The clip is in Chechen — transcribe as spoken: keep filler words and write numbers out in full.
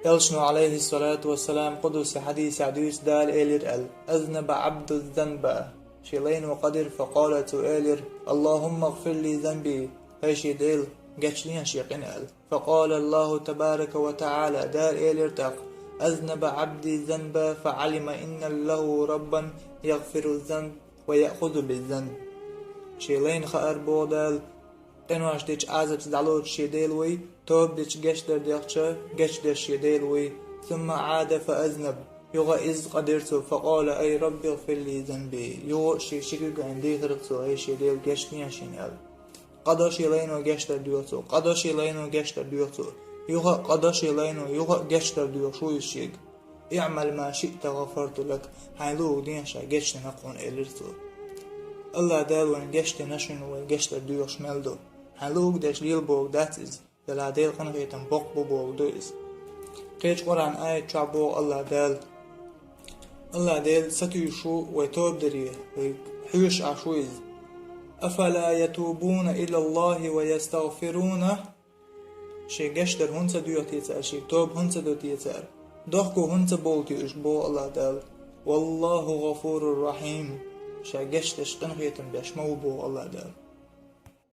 Элчано, Ӏалайхи ссалату вассалам, къудси хьадисехь дуьйцу, Дала элира аьлла: «Азнаба Ӏабду занба». Шен лайно къа дира, факъала, цо элира: «Аллахумма гфир ли занби», хӀай шен Дела, гечдехьа шен къина аьлла. Факъала Аллаху табарака ва таӀала, Дала элира тӀаккха: «Азнаба Ӏабди занба, фаӀалима инна лаху раббан ягфиру занб ва яхузу би занб». Шен лайна хаар боху Дала, къинош дича Ӏазапца дӀалоцуш шен Дела вуй, тоба дича гечдар дехча, гечдеш шен Дела вуй. Сумма Ӏада фа азнаб. Юха изза къа дира цо, факъала: «Ай рабби гфир ли занби». Юха а шен ши куьг гайна дийхира цо: «ХӀай шен Дела, гечдехьа шена», аьлла. Къа до шен лайно гечдар доьху цо, къа до шен лайно гечдар доьху цо. Юха а къа до шен лайно, юха а гечдар доьхуш ву иза шега. «ИӀмал ма шиъта гъафарту лак», хьайн луург дехьа ша гечдина хьуна, элира цо. Аллах Дала вайна гечдина шуна, вай гечдар доьхуш мел ду. Хьайн луург деш лела бохург дац иза, делахь Делан къинхетам боккха бу бохург ду иза. Кхечу Къуръан аят чохь боху Аллах Дала. Аллах Дела сатуьйсуш ву вай тоба даре, вай хьоьжуш Ӏаш ву иза. «Афала ятубуна илаллахи ва ястагфируна». Шен гечдар хӀунда ца доьху те цара, шен тоба хӀунда ца до те цара? Дохко хӀунда ца болу те уьш, боху Аллах Дала. «Валлаху гъафурур рахьим». Ша гечдеш, къинхетам беш ма ву, боху Аллах Дала.